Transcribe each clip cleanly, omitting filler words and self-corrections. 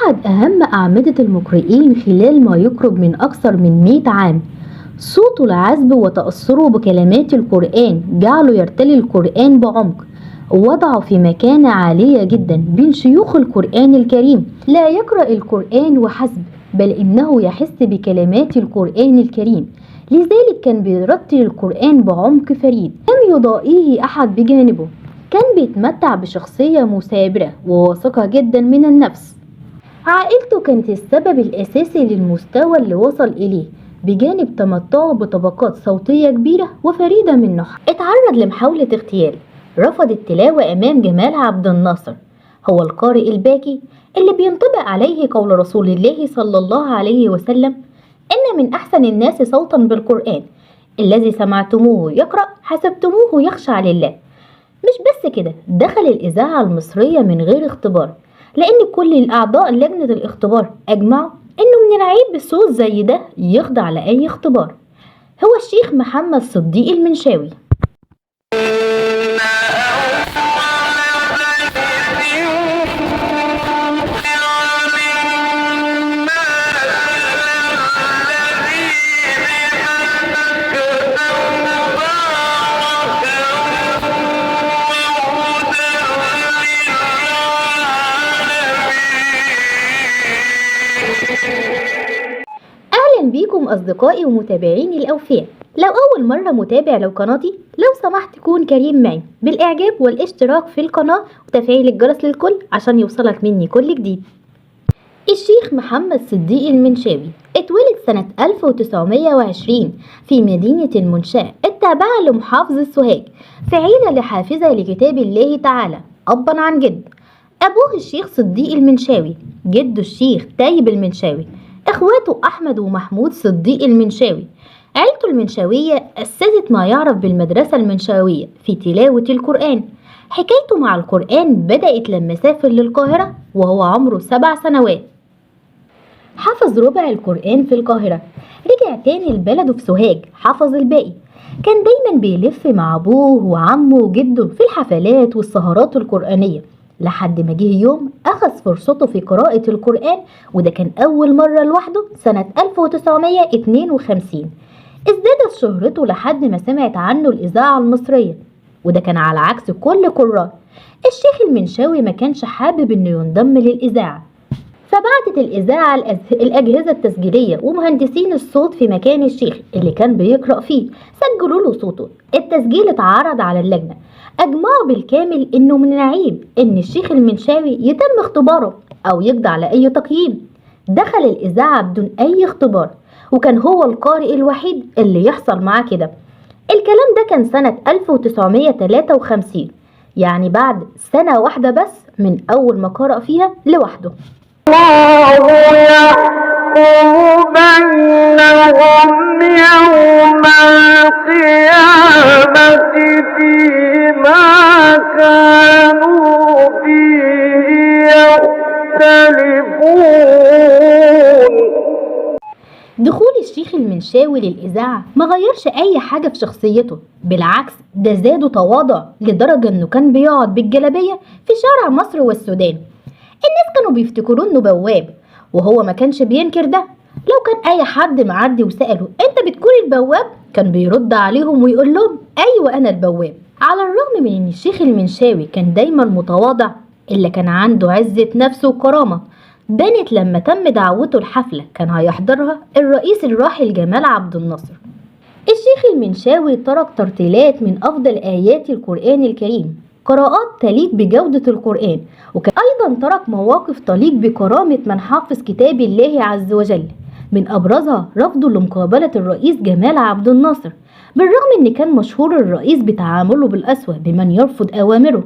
أحد أهم أعمدة المقرئين خلال ما يقرب من أكثر من 100 عام. صوته العذب وتأثره بكلمات القرآن جعله يرتلي القرآن بعمق، ووضعه في مكانة عالية جدا بين شيوخ القرآن الكريم. لا يقرأ القرآن وحسب، بل إنه يحس بكلمات القرآن الكريم، لذلك كان بيرتل القرآن بعمق فريد لم يضائيه أحد بجانبه. كان بيتمتع بشخصية مثابرة وواثقة جدا من النفس. عائلته كانت السبب الأساسي للمستوى اللي وصل إليه، بجانب تمتعه بطبقات صوتية كبيرة وفريدة من نوعها. اتعرض لمحاولة اغتيال، رفض التلاوة أمام جمال عبد الناصر. هو القارئ الباكي اللي بينطبق عليه قول رسول الله صلى الله عليه وسلم: إن من أحسن الناس صوتا بالقرآن الذي سمعتموه يقرأ حسبتموه يخشع لله. مش بس كده، دخل الإذاعة المصرية من غير اختبار، لأن كل الأعضاء لجنة الاختبار أجمعوا إنه من العيب بصوت زي ده يخضع لأي اختبار. هو الشيخ محمد صديق المنشاوي. أهلا بيكم أصدقائي ومتابعيني الأوفياء. لو أول مرة متابع لقناتي، لو سمحت كون كريم معي بالإعجاب والاشتراك في القناة وتفعيل الجرس للكل عشان يوصلك مني كل جديد. الشيخ محمد صديق المنشاوي اتولد سنة 1920 في مدينة المنشاة التابعة لمحافظة سوهاج، في عيلة لحافظة لكتاب الله تعالى أبا عن جد. أبوه الشيخ صديق المنشاوي، جده الشيخ تايب المنشاوي، إخواته أحمد ومحمود صديق المنشاوي. عيلته المنشاوية أسست ما يعرف بالمدرسة المنشاوية في تلاوة القرآن. حكايته مع القرآن بدأت لما سافر للقاهرة وهو عمره 7 سنوات. حفظ ربع القرآن في القاهرة، رجع تاني لبلده في سوهاج حفظ الباقي. كان دايما بيلف مع أبوه وعمه وجده في الحفلات والسهرات القرآنية، لحد ما جه يوم أخذ فرصته في قراءة القرآن، وده كان أول مرة لوحده سنة 1952. ازدادت شهرته لحد ما سمعت عنه الإذاعة المصرية، وده كان على عكس كل قراء. الشيخ المنشاوي ما كانش حابب إنه ينضم للإذاعة، فبعتت الإذاعة الأجهزة التسجيلية ومهندسين الصوت في مكان الشيخ اللي كان بيقرأ فيه، سجلوا له صوته. التسجيل اتعرض على اللجنة، أجمعوا بالكامل إنه من العيب إن الشيخ المنشاوي يتم اختباره أو يقضي على أي تقييم. دخل الإذاعة بدون أي اختبار، وكان هو القارئ الوحيد اللي يحصل معاه كده. الكلام ده كان سنة 1953، يعني بعد سنة واحدة بس من أول ما قرأ فيها لوحده. الله يحكم بينهم يوم القيامة فيما كانوا فيه يختلفون. دخول الشيخ المنشاوي للإذاعة ما غيرش أي حاجة في شخصيته، بالعكس ده زاده تواضع لدرجة إنه كان بيقعد بالجلابية في شارع مصر والسودان. الناس كانوا بيفتكروا إنه بواب، وهو ما كانش بينكر ده. لو كان أي حد معدي وسأله أنت بتكون البواب، كان بيرد عليهم ويقول لهم أيوة أنا البواب. على الرغم من إن الشيخ المنشاوي كان دايما متواضع، إلا كان عنده عزة نفسه وكرامة بانت لما تم دعوته الحفلة كان هيحضرها الرئيس الراحل جمال عبد الناصر. الشيخ المنشاوي ترك ترتيلات من أفضل آيات القرآن الكريم، قراءات تليق بجودة القرآن، وكان أيضا ترك مواقف تليق بكرامة من حافظ كتاب الله عز وجل، من أبرزها رفضه لمقابلة الرئيس جمال عبد الناصر، بالرغم إن كان مشهور الرئيس بتعامله بالقسوة بمن يرفض أوامره.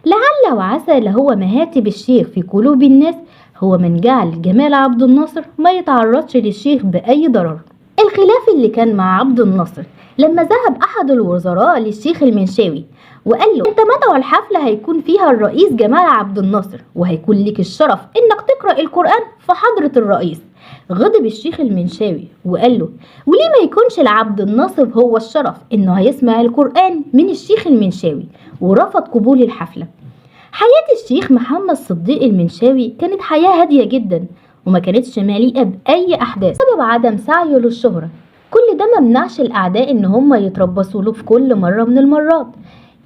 لعل وعسى لهو مهاتب الشيخ في قلوب الناس هو من جعل جمال عبد الناصر ما يتعرضش للشيخ بأي ضرر. الخلاف اللي كان مع عبد الناصر لما ذهب أحد الوزراء للشيخ المنشاوي وقال له أنت مدعو الحفلة هيكون فيها الرئيس جمال عبد الناصر، وهيكون لك الشرف إنك تقرأ القرآن في حضرة الرئيس. غضب الشيخ المنشاوي وقال له وليه ما يكونش لعبد الناصر هو الشرف إنه هيسمع القرآن من الشيخ المنشاوي، ورفض قبول الحفلة. حياة الشيخ محمد صديق المنشاوي كانت حياة هادية جدا وما كانتش مليئة بأي أحداث بسبب عدم سعيه للشهرة. كل ده ما منعش الأعداء إن هم يتربصوا له في كل مرة من المرات.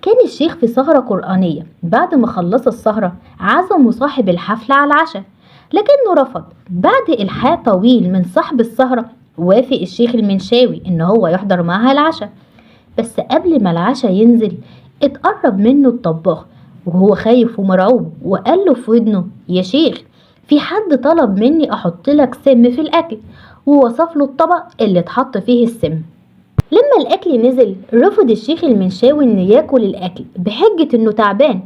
كان الشيخ في سهرة قرآنية، بعد ما خلص السهرة عزموا صاحب الحفلة على العشاء، لكنه رفض. بعد إلحاح طويل من صاحب السهرة وافق الشيخ المنشاوي إن هو يحضر معها العشاء. بس قبل ما العشاء ينزل اتقرب منه الطباخ وهو خايف ومرعوب، وقال له في ودنه: يا شيخ، في حد طلب مني أحط لك سم في الأكل، ووصف له الطبق اللي اتحط فيه السم. لما الأكل نزل رفض الشيخ المنشاوي إنه ياكل الأكل بحجة إنه تعبان،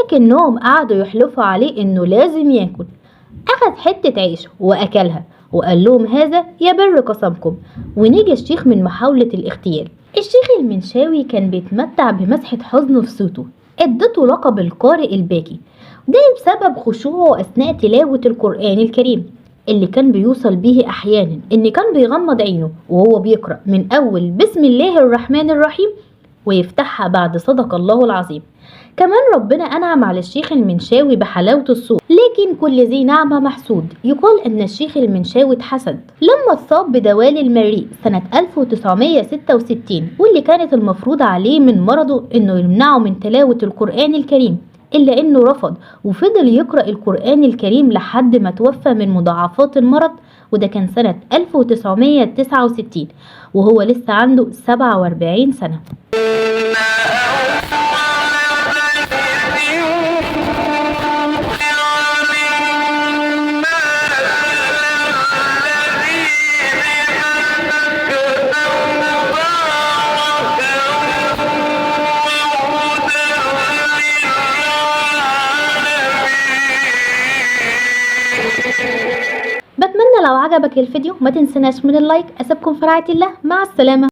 لكنهم قعدوا يحلفوا عليه إنه لازم ياكل. أخذ حتة عيش وأكلها وقال لهم: هذا يبر قسمكم. ونجا الشيخ من محاولة الاغتيال. الشيخ المنشاوي كان بيتمتع بمسحة حزن في صوته ادته لقب القارئ الباكي، ده بسبب خشوعه أثناء تلاوة القرآن الكريم اللي كان بيوصل به أحيانا إن كان بيغمض عينه وهو بيقرأ من أول بسم الله الرحمن الرحيم ويفتحها بعد صدق الله العظيم. كمان ربنا أنعم على الشيخ المنشاوي بحلاوة الصوت، لكن كل ذي نعمة محسود. يقال أن الشيخ المنشاوي اتحسد لما اتصاب بدوال المريء سنة 1966، واللي كانت المفروض عليه من مرضه أنه يمنعه من تلاوة القرآن الكريم، إلا أنه رفض وفضل يقرأ القرآن الكريم لحد ما توفى من مضاعفات المرض، وده كان سنة 1969 وهو لسه عنده 47 سنة. بتمنى لو عجبك الفيديو ما تنسناش من اللايك. أسيبكم في رعاية الله، مع السلامة.